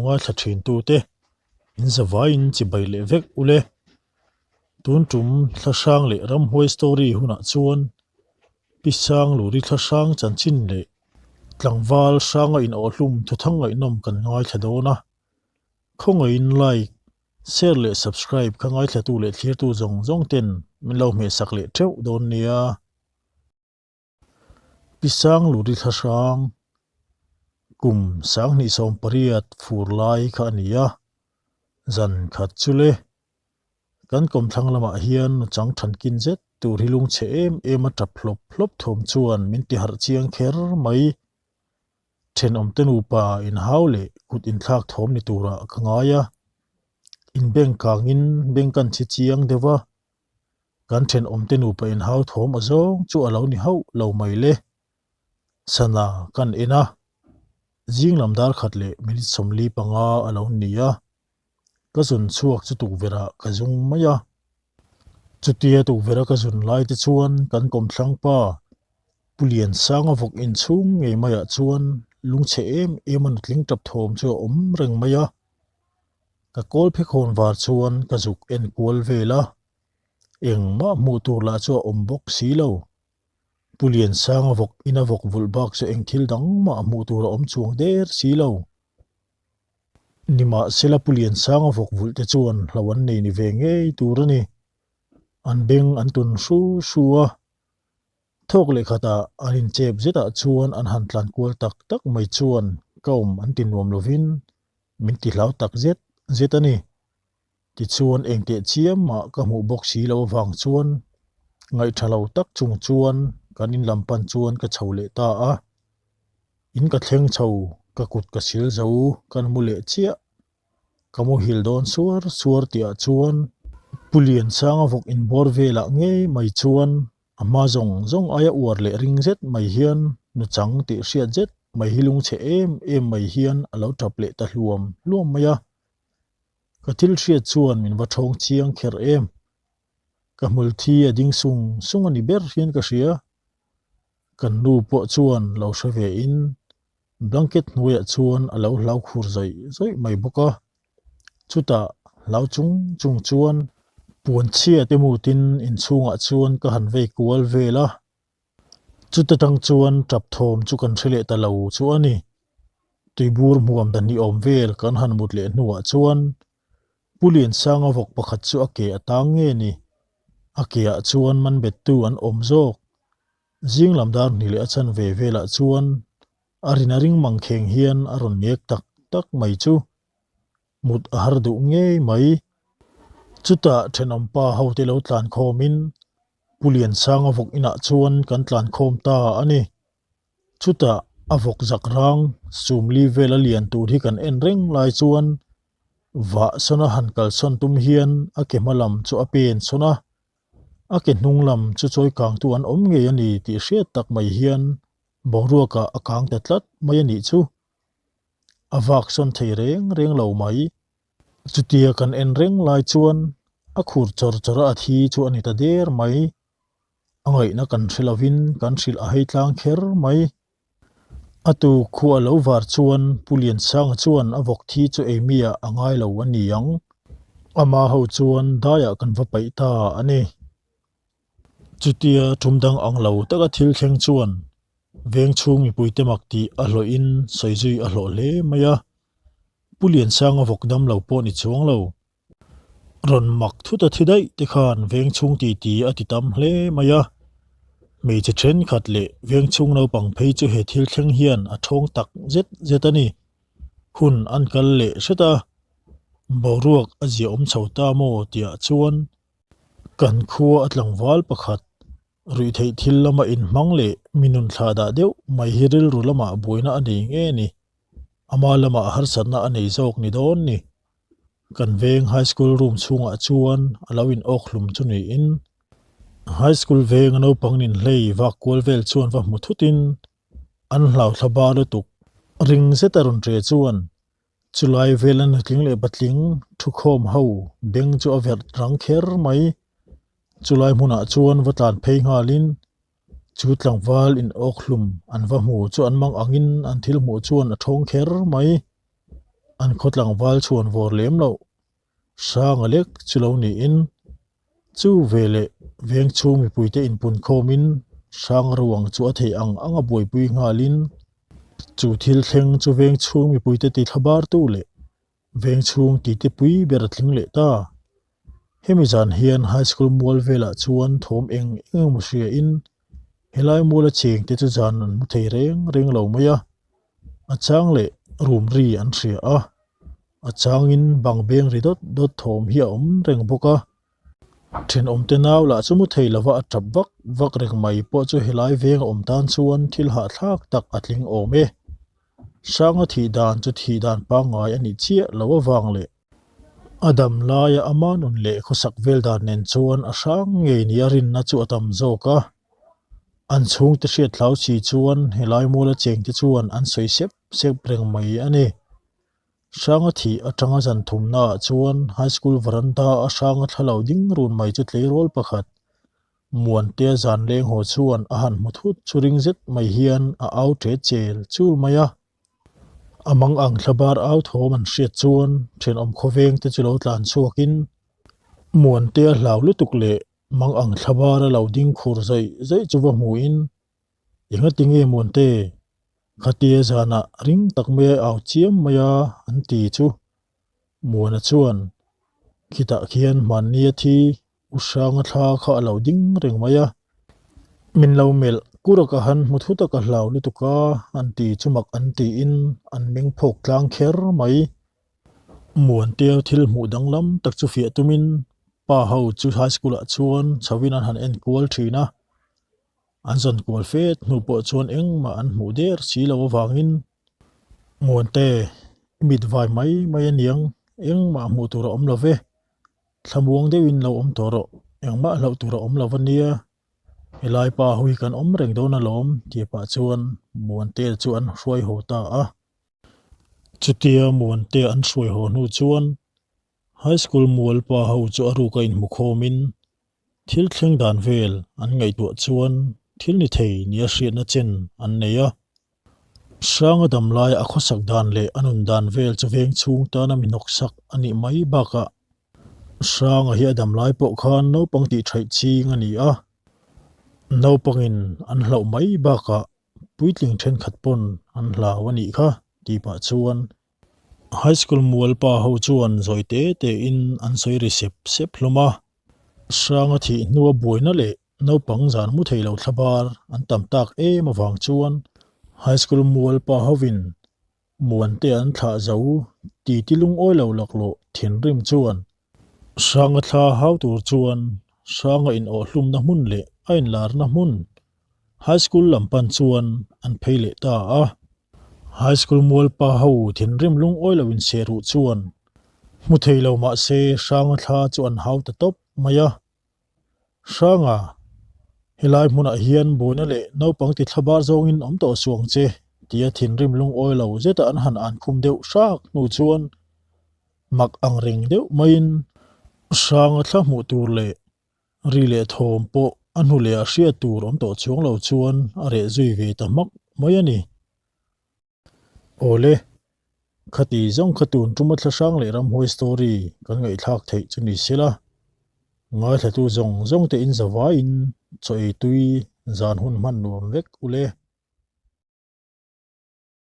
Ngaithla thin tute in zavaiin chibai leh vek ule. Tun tum thlahrang leh ramhuai story hunah chuan Pi Sangluri thlahrang chanchin leh tlangval hranga inawhhlum thuthang ngaihnawm kan ngaithla dawn a. Khawngaihin like, share leh subscribe kha ngaithlatu leh thlirtu zawng zawng ten min lo hmehsak leh theuh dawn nia. Pi Sangluri thlahrang kum 28 fur lai kha a ni a, zan khat chu le. Kan kawmthlang lamah hian nuchang thankin zet tur hi lungchhe em em a tap hlawp hlawp thawm chuan min ti harh chiang kher mai. Thenawmte nupa inhau leh kut inthlak thawm ni turah ka ngai a, inbeng kangin beng kan chhi chiang deuh va, kan thenawmte nupa inhau thawm a zawng chu a lo ni hauh lo mai le. Sana kan en a, zing lam dar khat leh minute 45 a lo ni a. Ka zun chhuak chu tukverh ah ka zung mai a. Chutia tukverh a ka zun lai te chuan kan kawmthlang pa Pu Liansanga vawk inchhung ngei maiah chuan lungchhe em em a nutling tap thawm chu a awm reng mai a. Ka kawl phekhawn var chuan ka zuk en kual vel a, engmah hmuh tur lah chu a awm bawk si lo. Pu Liansanga vawk ina vawk vulh bak chu eng thil dang mah hmuh tur a awm chuang der si lo. Nimahsela Pu Liansanga vawk vulh te chuan hlo an nei ni ve ngei tur a ni. An beng an tun hru hru a, thawk leh khatah an inchep zetah chuan an han tlan kual tak tak mai chuan ka awm an ti nuam lovin min ti hlau tak zet zet a ni. Tichuan engteh chiam mah ka hmuh bawk si lo avang chuan ngaihtha lo tak chung chuan kan in lam pan chuan ka chho leh ta a. In ka thleng chho, ka kut ka sil zo, kan mu leh chiah. Ka muhil dawn suar suar tihah chuan Pu Liansanga vawk inbawr velah ngei mai chuan a hma zawng zawng aia uar leh ring zet mai hian nuchang tih hriat zet mai hi lungchhe em em mai hian a lo tap leh ta hluam hluam mai a. Ka thil hriat chuan min va thawng chiang kher em. Ka hmul thi a ding sung sung a ni ber hian ka hria. Kan nu pawh chuan lo hre ve in blanket hnuaiah chuan a lo hlau khur zawih zawih mai bawk a. Chutah hlau chung chung chuan puan chhia te mutin inchhungah chuan ka han vei kual vel a. Chuta tang chuan tap thawm chu kan hre leh ta lo chu a ni. Tuibur hmuam dan hi awm vel kan han mut leh hnuah chuan Pu Liansanga vawk pakhat chu a ke a tang nge ni? A keah chuan man bettu an awm zawk. Zing lam dar hnih leh a chan ve velah chuan a rin a ring mangkheng hian a rawn ngek tak tak mai chu. Mut a har duh ngei mai. Chutah thenawmpa hote lo tlan khawmin Pu Liansanga vawk inah chuan kan tlan khawm ta a ni. Chutah a vawk zak rang sumli vela lian tur hi kan en reng lai chuan vah sawn a han kalsawn tum hian a ke hma lam chu a pen sawn a, a ke hnung lam chu chawi kangtu an awm ngei a ni tih hriat tak mai hian boruakah a kang ta tlat mai a nih chu. A vak sawn thei reng reng lo mai. Chutia kan en reng lai chuan a khur chawr chawr a a thi chu a ni ta der mai. A ngaihna kan hre lovin kan hrilh a hei tlang kher mai. A tu khu a lo var chuan Pu Liansanga chuan a vawk thi chu ei miah a ngai lo a ni ang. Ama ho chuan daiah kan va paih ta a ni. Chutia tum dang ang lo taka thil thleng chuan veng chhung mipuite mak tih a hlawhin sawi zui a hlawh hle mai a. Pu Liansanga vawk dam lo pawh ni chuang lo. Rawn mak thut a thi daih te khan veng chhung titi a ti tam hle mai a. Hmeichhe thenkhat leh veng chhung naupang phei chu he thil thleng hian a thawng tak zet zet a ni. Hun an kal leh hret a, boruak a ziahawm chho ta maw tihah chuan kan khua a tlangval pakhat ruihtheih thil lama inhmang leh mi nun thlah dah deuh mai hi rilru lamah buaina a nei nge ni? Ama lamah harsatna a nei zawk ni dawn ni. Kan veng high school room chhungah chuan a lo in awk hlum chu niin high school veng a naupang nin hlei vak kual vel chuan va hmu thutin an hlau thla ba lutuk. Ring zet a rawn ṭe chuan chulai vela nutling leh patling thukhawm ho beng chu a verh rang kher mai. Chulai hmunah chuan va tlan phei nghalin Chu tlangval in awk hlum an va hmu chu an mang angin an thil hmuh chuan a thawng kher mai. An khaw tlangval chhuan vawr lem loh Hranga lek chu lo niin chu veleh veng chhung mipuite inpun khawmin Hranga ruang chu a theih ang anga buaipui nghalin chu thil thleng chu veng chhung mipuite ti thlabartu leh veng chhung titi pui ber a tling leh ta. Hemi zan hian High School mual velah chuan thawm eng eng emaw hriain helai muala chengte chu zan an hmu thei reng reng lo mai a, a chang leh rum ri an hria a, a changin bang beng ri dawt dawt thawm hi a awm reng bawk a. Thenawmte nau lah chu mu thei lova a tap vak vak reng mai pawh chu helai veng a awm tan chuan thil hahthlak tak a tling awm e. Hranga thih dan chu thih dan pangngai a nih chiah lo avang leh a dam laia ama nun leh khawsak vel dan nen chuan a hrang ngei nia rinna chu a tam zawk a. An chhungte hriat hlau si chuan helai muala chengte chuan an sawi sep sep reng mai a ni. Hranga thih atanga zan thumnaah chuan High School veranda a hranga thla lo ding run mai chu tleirawl pakhat Muantea zan leng haw chuan a han hmu thut chu ring zet mai hian a au ṭe chel chul mai a. A mang ang thla bar au thawm an hriat chuan ṭhenawm khawveng te chu lo tlan chhuakin Muantea hlau lutuk leh mang ang thla bar a lo ding khur zaih zaih chu va hmuhin Engati nge Muante? Khatia zanah ring tak mai a au chiam mai a an ti chu Muana chuan khitah khian hmanni a thi U Hranga thla kha a lo ding reng mai a, min lo melh kur a ka han hmu thut a ka hlau lutuk a an ti chu mak an tiin an meng phawk tlang kher mai. Muantea thil hmuh danglam tak chu fiah tumin pa ho chu high school ah chuan chhoin an han en kual thin a, an zawn kual fet hnu pawh chuan engmah an hmuh der si lo avangin Muante i mit vai mai mai aniang engmah hmuh tur a awm lo ve. Thlamuang deuhin lo awm tawh rawh, engmah hlauh tur a awm lo va nia, helai pa hui kan awm reng dawn alawm tih pah chuan Muantea chu an hruai haw ta a. Chutia Muantea an hruai haw hnu chuan High School mual pa ho chu a ruka inhmu khawmin thil thleng dan vel an ngaihtuah chuan thil ni thei nia hriatna chen an nei a. Hranga damlaia a khawsak dan leh a nun dan vel chu veng chhung tana mi hnawksak a nih mai bakah Hranga hi a damlai pawh khan naupang tih thaih ching a ni a, naupangin an hlauh mai bakah puitling thenkhat pawn an hlau a nih kha tih pah chuan High School mual pa ho chuan zawi te tein an sawi ri sep sep hlawm a, Hranga thih hnua buaina leh Naupang zan hmu thei lo thlabar an tam tak em avang chuan High School mual pa hovin Muante an thlah zo ti ti lungawi lo laklawh thinrim chuan Hranga thla hau tur chuan Hranga inawhhlumna hmun leh a inlarna hmun High School lam pan chuan an phei leh ta a. High School mual pa ho thinrim lungawi lo insehruh chuan hmu thei lo mahse Hranga thla chu an hau ta tawp mai a. Hranga, helai hmunah hian buaina leh naupang ti thlabar zawngin awm tawh suh ang che, tia thinrim lungawi lo zeta an han an khum deuh hrak hnu chuan mak ang reng deuh maiin Hranga thla hmuh tur leh ri leh thawm pawh a hnu leh a hriat tur awm tawh chuang lo chuan a reh zui ve ta hmak mai a ni. Awle, khati zawng kha tun tuma thlahrang leh ramhuai story kan ngaihthlak theih chu ni sela, ngaithlatu zawng zawng te in zavaiin chaw ei tui zan hun hman nuam vek ule.